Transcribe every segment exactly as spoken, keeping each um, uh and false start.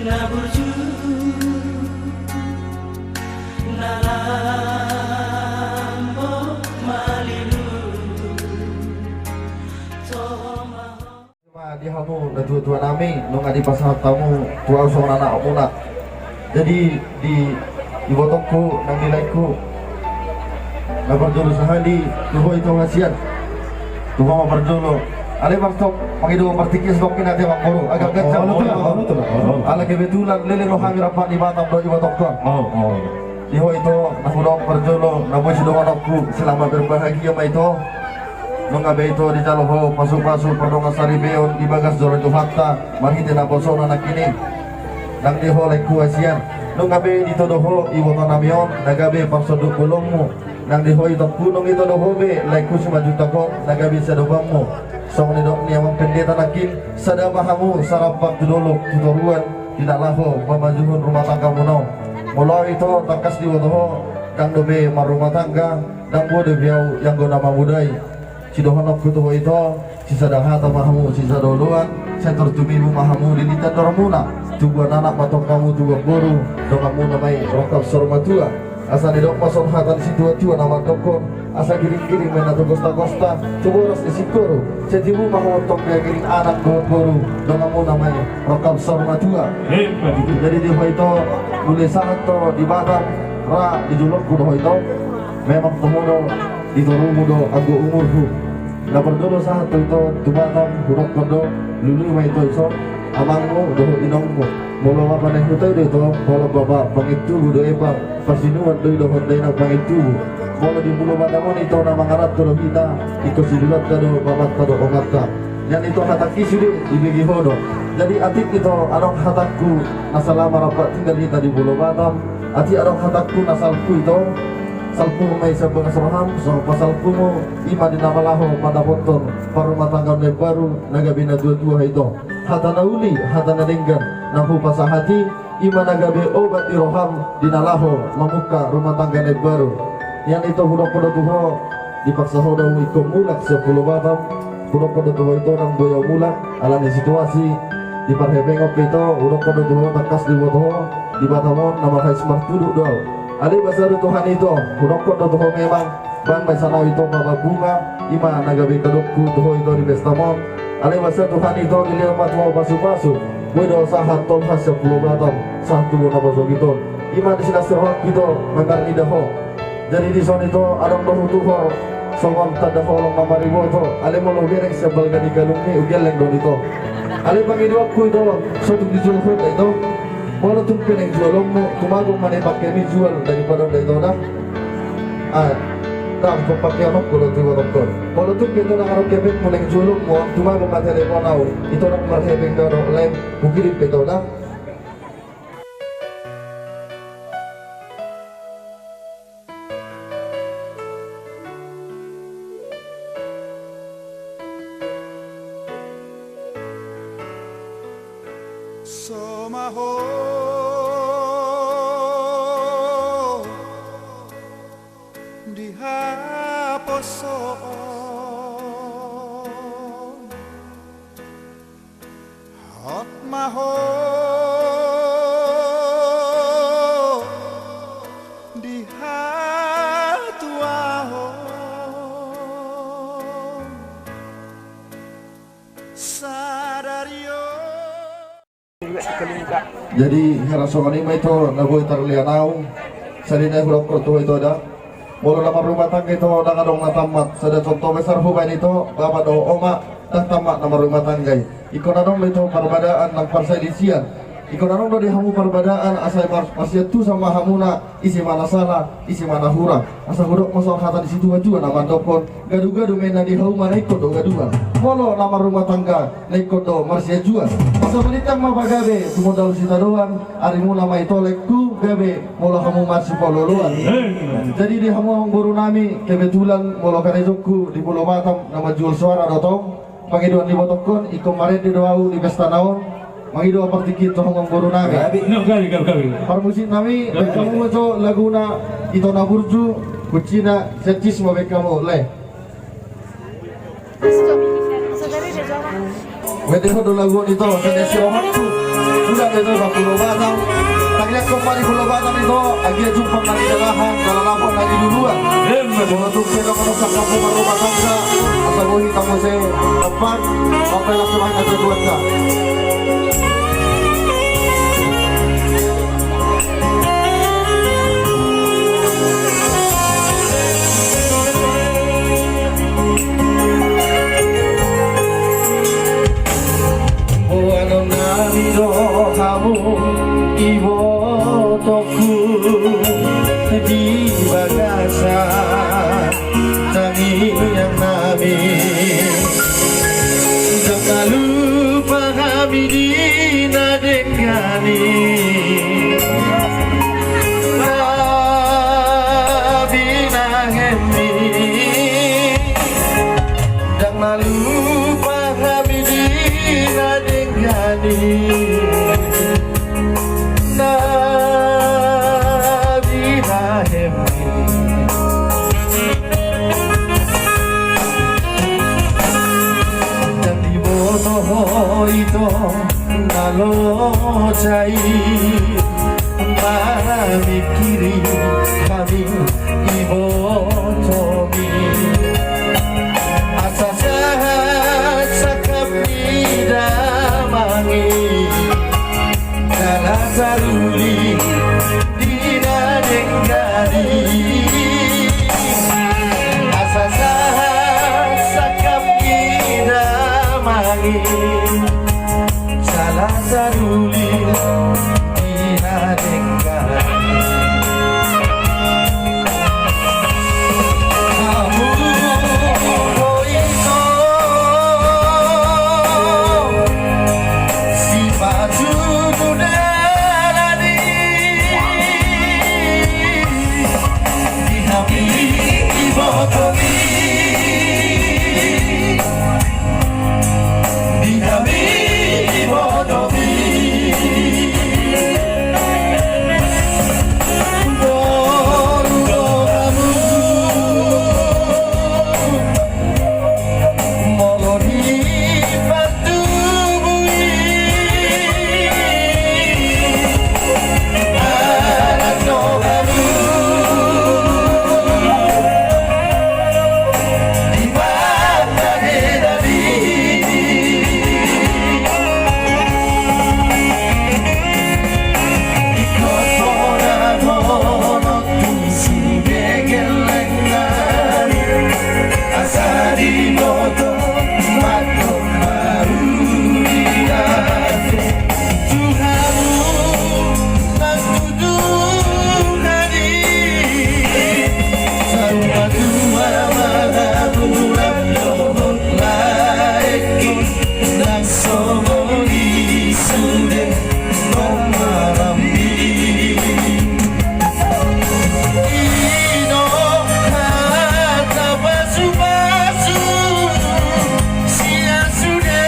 Na burju, na lambok malilu, toho ma ho. Di hamu natuatua nami, nunga dipasahat hamu tu ahu songon anakmuna. Jadi di ibotongku nang di laengku, na parjolo sahali tu ho ito hasian. Tu ho ma parjolo. Alai marstop, mangido partingki stop kina te mangkoro. Agak gancang. Ala kebetulan leleng do hami rap di Batam do ibotongkon. Di ho ito, na hudok parjolo, na boi sidohononku, selamat berbahagia ma ito. Nunga be ito dijalo ho pasupasu pardongansaripeon di bagas joro ni Tuhanta marhite naposona nangkin i. Nang di ho laengku hasian, nunga be ditodo ho iboto nami on na gabe parsonduk bolonmu. Nang di ho itongku, nunga ditodo ho be laengku Simanjuntak on na gabe siadopanmu. Songon nidok ni amang pendeta nangkin, sada ma hamu sarampak tu dolok tu toruan, di na laho mamajuhon rumah tanggamuna on. Molo ahu ito tangkas diboto ho, ndang dope marrumah tangga, ndang boi dope ahu ianggo na mamodai. Sidohononku tu ho ito, sisada hata ma hamu sisada oloan, sai tor tumibu ma hamu lilitan doramuna. Tubuan anak ma tong hamu tubuan boru, donganmuna ma i rongkap saur matua. Asa nidok ma songon hata ni situatua na mandokkon, asa giringgiring ma i na tu gostagosta, tu boras ni singkoru. Sai tubu ma hamu tong gabe giring anak dohot boru, donganmuna ma i rongkap saur matua. Jadi di ho ito, mulai sahat tu di Batam, ra di jolongku do ho ito. Memang toho do, di torumu do anggo umurhu. Na parjolo sahat tu ito tu Batam, hudokkon do, lului ma ito dison amangmu dohot inongmu. Molo bapa ni huta do ito, molo bapa Pangintubu do i, bapa Pasinuan do i dohot dainang Pangintubu. Molo di Pulo Batam on ito na mangaranto do hita, ingkon sidulanta do bapanta dohot omanta. Nian ito hatangki sude dibege ho do. Jadi atik ito adong hatangku na salama rap tinggal hita di Pulo Batam, atik adong hatangku na salpu ito, salpu ma i sian bagas roham, songon pasalpumu, i ma di na laho mandapothon parrumatanggaon na imbaru na gabe na tuatua ito. Hata na uli, hata na denggan na hupasahat i, i ma na gabe obat di roham di na laho mamungka rumah tangga na imbaru. Nian ito hudokkon do tu ho, dipaksa ho do ahu ingkon mulak sian Pulo Batam. Hudokkon do tu ho ito, ndang boi ahu mulak ala ni situasi. Di parhepengon pe ito, hudokkon do tu ho, tangkas diboto ho, di Batam on na marhais martudu do ahu. Alai boasa do Tuhan ito, hudokkon do tu ho memang, baen ma i sian ahu ito papa bunga, i ma na gabe kadokku tu ho ito di pestam on. Alai boasa Tuhan ito, dilehon ma tu ho pasupasu, boi do sahat tolhas sian Pulo Batam, sahat tu bona pasogit on. I ma di silas ni rohangku ito, mangarnida ho. Jadi dison ito, adong do hutuhor songon tanda holong na mariboto, alai molo hubereng sian balga ni galungmi, hugelleng do on ito. Alai pangidoanku ito, so tung dijolo ho da ito. Molo tung pe naeng jualonmu, tumagon ma na i pangkeanmi jual daripada on da ito da. Ah, da, pangkeanonku do tu ibotongkon. Molo tung pe ito ndang adong kepengmu naeng jualonmu, tumagon ma telepon ahu. Ito ndang marhepeng da dohot lem, hukirim pe ito da. So ma ho di haposoon. Hot ma ho di hatuaon. Sadari on. Jadi hira songon i ma ito na boi tarlean ahu. Sahali nai hudokkon tu ho ito da. Molo na marrumah tangga ito ndang adong na tammat, sada contoh besar hubaen ito, bapa dohot oma, ndang tammat na marrumah tangga i. Ingkon adong do ito parbadaan nang parsalisian. Ingkon adong do di hamu parbadaan asa mar-, marsiantusan ma hamuna, ise ma na sala, ise ma na hurang. Asa hudok ma songon hata ni situatua na mandokkon, gadugadu ma inna di hauma na ingkon do gaduan. Molo na marrumah tangga na ingkon do marsianjuan. Asa balintang ma pagabe tumundalhon sitadoan, arimuna ma ito laengku gabe molo hamu marsipaolooloan. Jadi di hamu amangboru nami, kebetulan molo karejongku di Pulo Batam na manjual soara do tong. Pangidoan ni ibotongkon, ingkon marende do ahu di pesta na on. Mangido partingkian tu hamu amangboru nami. Gabe. Parmusik nami, baen hamu ma jo laguna Ito na Burju, kuncina, sian Cisma, baen hamu, le. Mete ho do lagu on ito, sian Cisma. Udah deh, tuh, Pulau Batam. Tadi aku kembali Pulau Batam itu, lagi jumpa lagi jalan, jalan apa lagi duluan. Em, betul. Kalau tuh, kita kalau sangka Pulau Batam, asal bohi kamu saya, tempat, apa yang langsung main aja buat, Kak. Boanon nami do hamu ibotongku di bagasan tangiang nami. Ndang na lupa hami di na denggan i, na binahen i. Ndang na lupa hami di na denggan i, na binahen i. Ndang diboto ho ito na loja i, mamingkiri hami ibotomi. Asa sahat sangkap ni damang i, jala taruli di na denggan i. Asa sahat sangkap ni damang i, jala taruli di na denggan i. Hamu do ito sipatudu dalan i, di hami ibotomi. Di hami ibotomi. Boru do hamu molo di partubu i. Anak do hamu di partagedan i. Ingkon hona dohonon tung sude gelleng nami, asa diboto mandok baru di ate. Tu hamu na tu Tuhan i, saur matua ma hamu rap dohot laengku, nang songon i sude nang marambing. I do hata pasupasu sian sude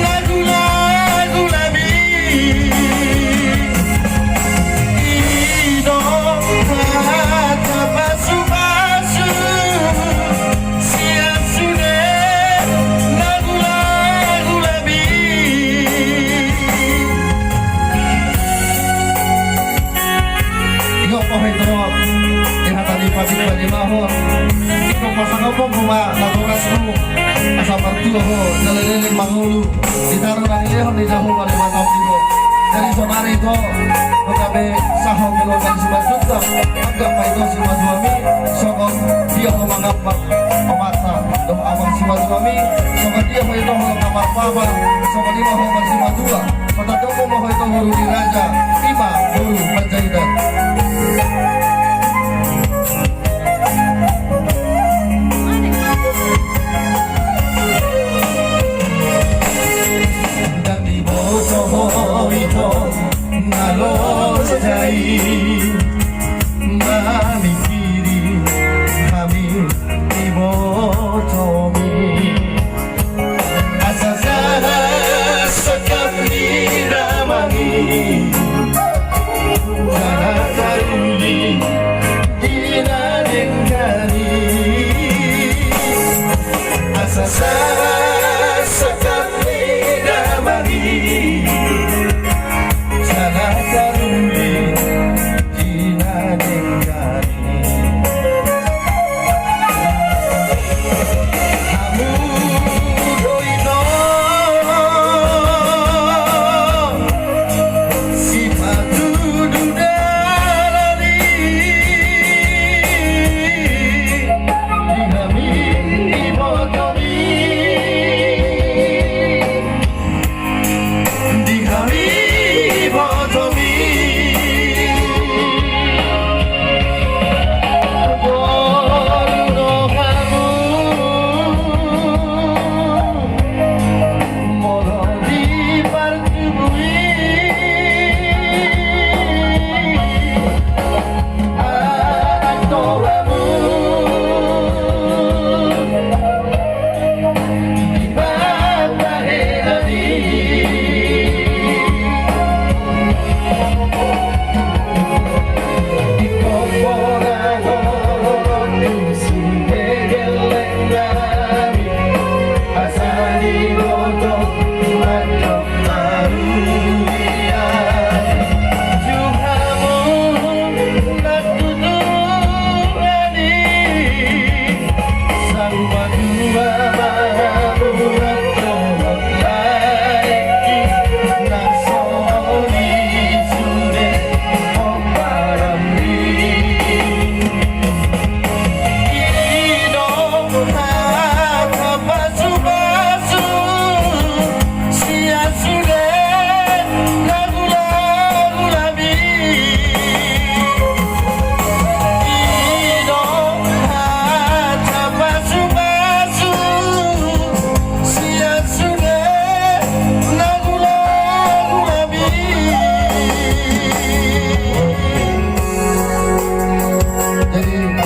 na gulagulami. I do hata pasupasu sian sude na gulagulami. Ingkon pahe do di hata ni patik panimahon. Ingkon pasangapon ma natorasmu asa martua ho jala leleng mangolu. Ditaru na nilehon ni Jahowa di mata ho. Jadi sonari do, nunga be sahat keluarga ni Simanjuntak, anggap ma ito simatuami songon dia ho mangampak amanta dohot amang simatuami, songon dia ho ito ho na marpapa, songon i ma ho marsimatua. Patandokon ma ho ito boru ni raja, i ma boru Panjaitan. Ndang diboto ho ito na loja i, mamingkiri hami ibotomi. Asa sahat sangkap ni damang i, jala taruli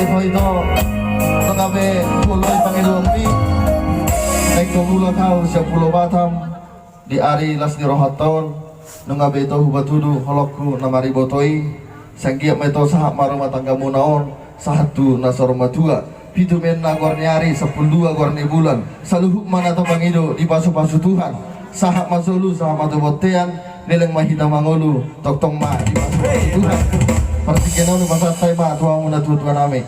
Ito, nunga be huoloi pangidoanmi. Naeng tung mulak ahu sian Pulo Batam di ari las ni rohanta on. Nunga be ito hupatudu holongku na maribot i. Sai anggiat ma ito sahat ma rumah tanggamuna on, sahat tu na saur matua. Pitu ma inna goar ni ari, sampulu dua goar ni bulan. Saluhut ma na tapangido dipasupasu Tuhan. Sahat ma solu, sahat ma tu bontean. Leleng ma hita mangolu, tongtong ma dipasupasu Tuhan. Partingkian on hupasahat hami ma tu hamu natuatua nami.